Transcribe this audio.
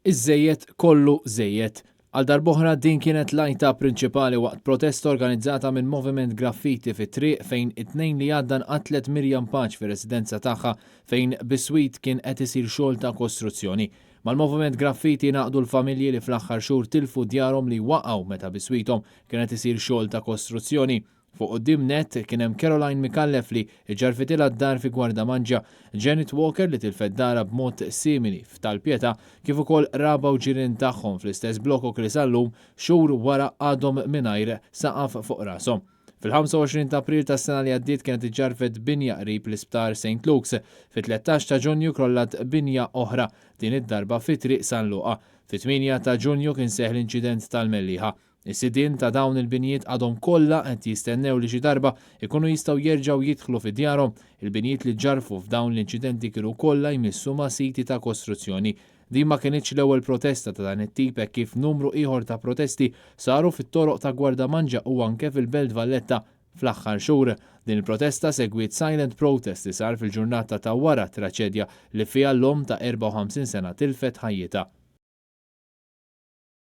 Iż-żejjed kollu żejjed. Għal darb'oħra din kienet l-għajta prinċipali waqt protesta organizzata minn Moviment Graffiti fit-triq fejn it-Tnejn li għadda nqatlet Miriam Pace fir-residenza tagħha fejn biswit kien qed isir xogħol ta' kostruzzjoni. Mal-Moviment Graffiti ngħaqdu l-familji li fl-aħħar xhur tilfu djarhom li waqgħu meta biswithom kien qed isir xogħol ta' kostruzzjoni. Fuq quddiem nett kien hemm Caroline Micallef li ġġarfitilha d-dar fi Gwardamanġa, Janet Walker li tilfet darha b'mod simili f'Tal-Pietà kif ukoll qraba u ġirien tagħhom fl-istess blokok li sal-lum, xhur wara għadhom mingħajr saqaf fuq rashom. Fil-25 ta' April tas-sena li għaddiet kienet iġġarfet binja qrib l-Isptar Saint Luke's. Fit-13 ta' Ġunju krollat binja oħra, din id-darba fi Triq San Luqa. Fit-8 ta' Ġunju kien seħħ l-inċident tal-Mellieħa. Is-sidien ta' dawn il-binjiet għadhom kollha qed jistennew li xi darba jkunu jistgħu jerġgħu jidħlu fi djarhom. Il-binjiet li ġġarrfu f'dawn l-inċidenti kienu kollha jmissu ma' siti ta' kostruzzjoni. Din ma kinitx l-ewwel protesta ta' dan it-tip hekk kif numru ieħor ta' protesti saru fit-toroq ta' Gwardamanġa u anke fil-Belt Valletta fl-aħħar xhur. Din il-protesta segwiet silent protest li sar fil-ġurnata ta' wara t-traċedja li fiha l-omm ta' 54 sena tilfet ħajjitha.